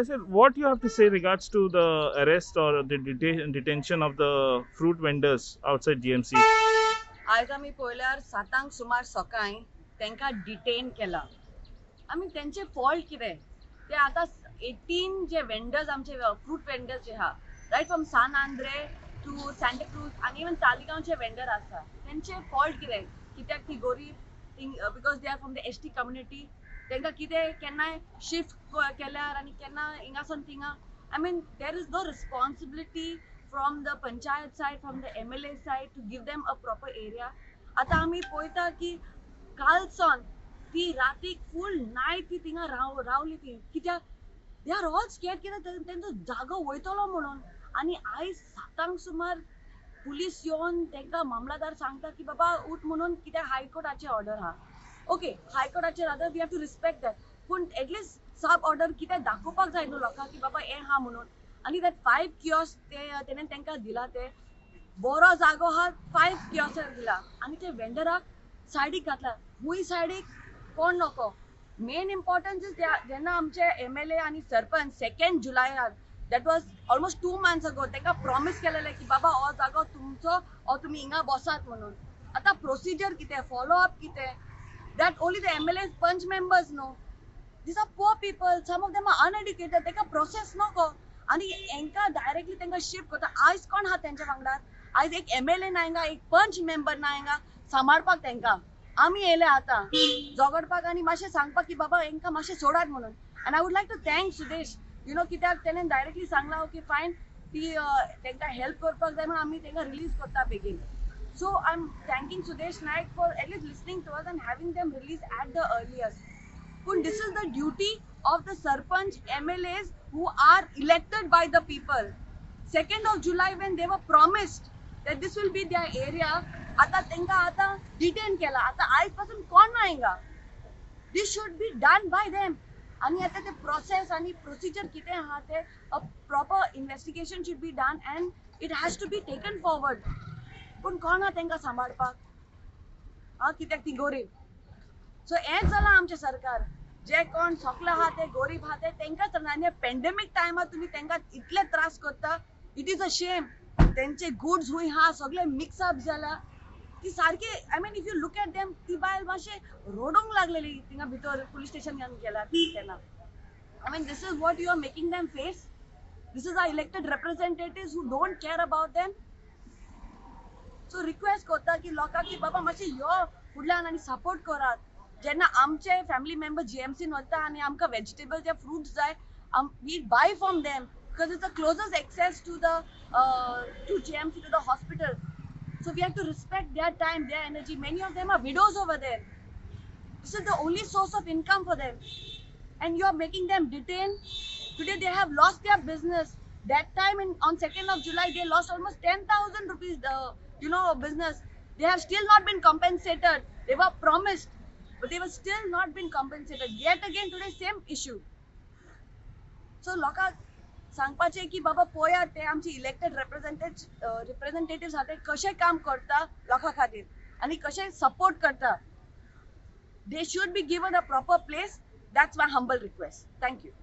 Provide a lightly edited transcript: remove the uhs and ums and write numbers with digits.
Sir, what you have to say regards to the arrest or the detention of the fruit vendors outside GMC? आयज आमी पळयल्यार 7 सुमार सकाळी तांकां detain केला. आमी तेंचे फॉल्ट कितें ते आतां 18 जे वेंडर्स आमचे फ्रूट वेंडर्स जे आहा, right from San Andre to Santa Cruz आनी इवन तालिगांवचे वेंडर आसा, तेंचे फॉल्ट कितें? कित्याक ती गरीब, because they are from the ST community, तांकां कितें केन्नाय शिफ्ट केल्यार आनी केन्ना हिंगासून थिंगा, I mean there is no responsibility from the panchayat side, from the MLA side to give them a proper area. आतां आमी पळयता की कालसोन ती रातीक फूल नायट ती थिंगा रावली ती, कित्याक they are all scared कित्याक तेंचो जागो वयतलो म्हणून. आनी आयज 7 सुमार पुलीस येवन तांकां मामलादार सांगता की बाबा उठ म्हणून, कित्याक हायकोर्टाचे ऑर्डर आहा. ओके, हायकोर्टाचे order we have to respect that, पूण एटलिस्ट सब ऑर्डर कितें दाखोवपाक जाय न्हू लोकांक की बाबा हें आहा म्हणून. आनी that 5 kiosk ते तेणें तांकां दिला, ते बरो जागो आहा, 5 कियोस्क दिला आनी ते वेंडराक सायडीक घातला. हुंय सायडीक कोण नको. मेन इम्पॉर्टन्स is जेन्ना आमचे MLA आनी सरपंच 2 जुलयाक, that was almost 2 months ago, तांकां प्रॉमीस केलेलें की बाबा हो जागो तुमचो, हो तुमी हिंगा बसात म्हणून. आतां प्रोसिजर कितें, फॉलो अप कितें, that only the MLA panch members know. These are poor people, some of them are uneducated, तांकां प्रोसेस नको आनी हेंकां डायरेक्टली तांकां शिफ्ट करता. आयज कोण आहा तेंच्या वांगडा? आयज एक MLA ना हिंगा, एक पंच मेंबर ना हिंगा सांबाळपाक तांकां. आमी येयले आतां झगडपाक आनी मातशें सांगपाक की बाबा हेंकां मातशें सोडात म्हणून. And I would like to thank Sudesh, you know, कित्याक तेणें डायरेक्टली सांगलां ओके फायन, ती तांकां हेल्प करपाक जाय म्हणून आमी तांकां रिलीज करता बेगीन. So I am thanking Sudesh Naik for at least listening to us and having them release at the earliest. पूण this is the duty of the sarpanch, MLAs who are elected by the people. 2nd of July when they were promised that this will be their area, आता तांकां आतां detain केला. आतां आयज पासून कोण ना हिंगा. This should be done by them. आनी आतां ते प्रोसेस आनी प्रोसिजर कितें आहा ते a proper investigation should be done and it has to be taken forward. पूण कोण आहा तांकां सांबाळपाक? आं, कित्याक ती गरीब. सो हेंच जालां आमचें सरकार, जे कोण सोकले आहा ते गरीब आहा ते तांकांच त्रास. आनी पेंडेमीक टायमार तुमी तांकां इतले त्रास करता, it is a shame. तेंचे गुड्स हुंय आहा सगळे मिक्स अप जाला, ती सारकी, I mean if you look at them, ती बायल मातशें रडूंक लागलेली थिंगा भितर पुलीस स्टेशन गेला तेन्ना. I mean this is what you are making them face. This is our elected representatives who don't care about them. So request करता की लोकांक की बाबा मातशें यो फुडल्यान आनी सपोर्ट करात. जेन्ना आमचे फॅमिली मेंबर GMC वता आनी आमकां वेजिटेबल्स या फ्रुट्स जाय, we buy from them because it's the closest access to the to GMC, to the hospital. So we have to respect their time, their energy. Many of them are widows over there. This is the only source of income for them, and you are making them detain. Today they have lost their business. That time on 2nd of July they lost almost 10,000 rupees, you know, business. They have still not been compensated. They were promised, but they were still not been compensated. Yet again today same issue. So लोकांक सांगपाचें की बाबा पळयात ते आमचे elected representative आहा ते कशें काम करता लोकां खातीर आनी कशें सपोर्ट करता. They should be given a proper place. That's my humble request. Thank you.